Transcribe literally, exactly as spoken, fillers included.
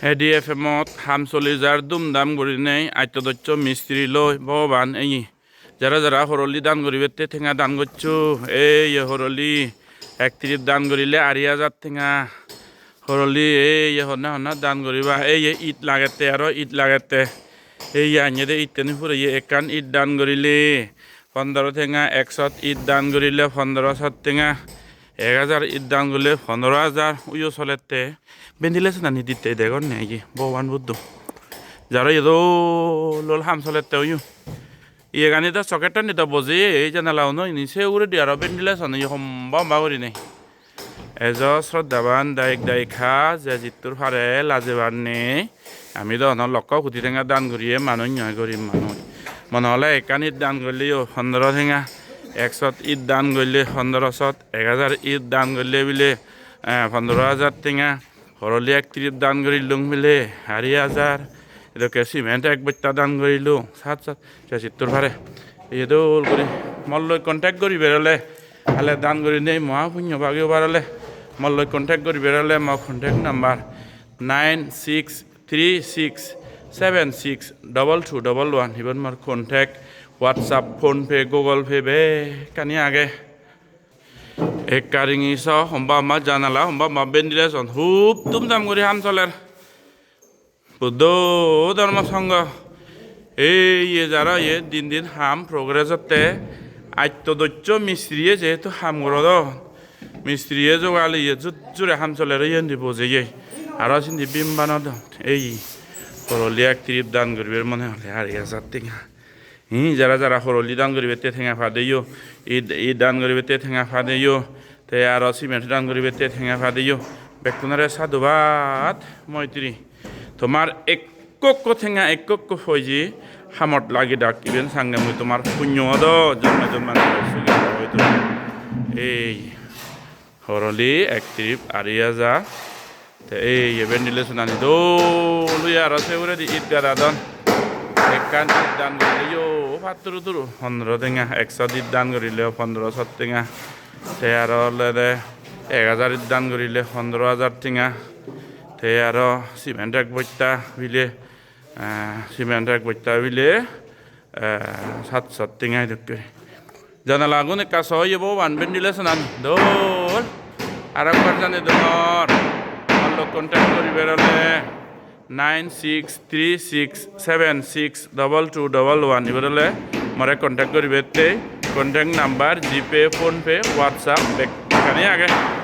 A D F M ot ham soli jar dum dam gurinei, atto doccho mistri loi, Bhogoban, ei jara jara horoli dan guribette tenga dan goccho, ei ye horoli ek trip dan gurile ari hajar tenga, horoli ei ye honna honna dan guriba, ei ye it lagette, aro it lagette, ei ye annede itteni pureye ekkan it dan gurile pondro tenga, eksot it dan gurile pondro sot tenga, ek hajar it dan gurile pondro hajar uyo solette. Ventilation ani ditte degor ne ye Bhogoban Buddho. Jaro ye dol dol ham solette uyo. Iyegani do socket ani do boje, ei janala uno ini se uguredi aro ventilation ye homba homba gurinei. Ejo shraddhaban dayok dayika, je jittur pare lajebar nei. Ami do ono lokko koti tenga dan guriye manuj noi, gorib manuj. Mone hole ekkan it dan golle yo pondro tenga, eksot it dan golle pondro sot, ek hajar it dan golle bile, eh, pondro hajar tenga. Horoli ek trip dan gorilung bile ari hajar. Edokke cement ek bosta dan gorilung, sat sat, je jittur pare. Iye dol guri molloi contact guriber ole, hale dan gurinei moha punyo bagi obar ole, molloi contact guriber ole mo contact number nine six three six seven six double two double one. Ibot mor contact, WhatsApp, PhonePe, Google Pay bekkani age. Ekka ringi so, homba homba janala, homba homba ventilation, hub dum dam guri ham soler. Buddho Dhormo Sangho, ei ye jaro ye din din ham progress otte, atto doccho mistriye jehetu ham gorodon, mistriye jogal ye jut jure ham soler, yendi bojeye, aro sindi bim banodon, ei horoli ek trip dan guribar mone hole ari hajar tenga. Hi, jara jara horoli dan guribette tenga padeyo, it, it dan guribette tenga padeyo, te aro cement dan guribette tenga padeyo, bekkunore sadhubad moitri. Tomar ekko ekko tenga, ekko ekko poije hamot lagi dak, iben sange mui tomar punyo odo, jonme jonme sugi odo. Ei horoli ek trip ari hajar. Te ei ye ventilation ani dol oye, aro se uguredi it gadadon. Ekkan it dan golle yo patturu turu pondro tenga, eksot it dan gorile pondro sot tenga. Te aro olode ek hajar it dan gorile pondro hajar tenga. Te aro cement ek bosta bile, eh, cement ek bosta bile, eh, sat sot tenga edokke. Janalagun ekka so oye Bhogoban, ventilation an dol. Aro ekbar jani dongor. Mor loi contact guribar ole nine six three six seven six double two double one. Ibot ole more contact guribette, contact number, GPay, PhonePe, WhatsApp bekkani age.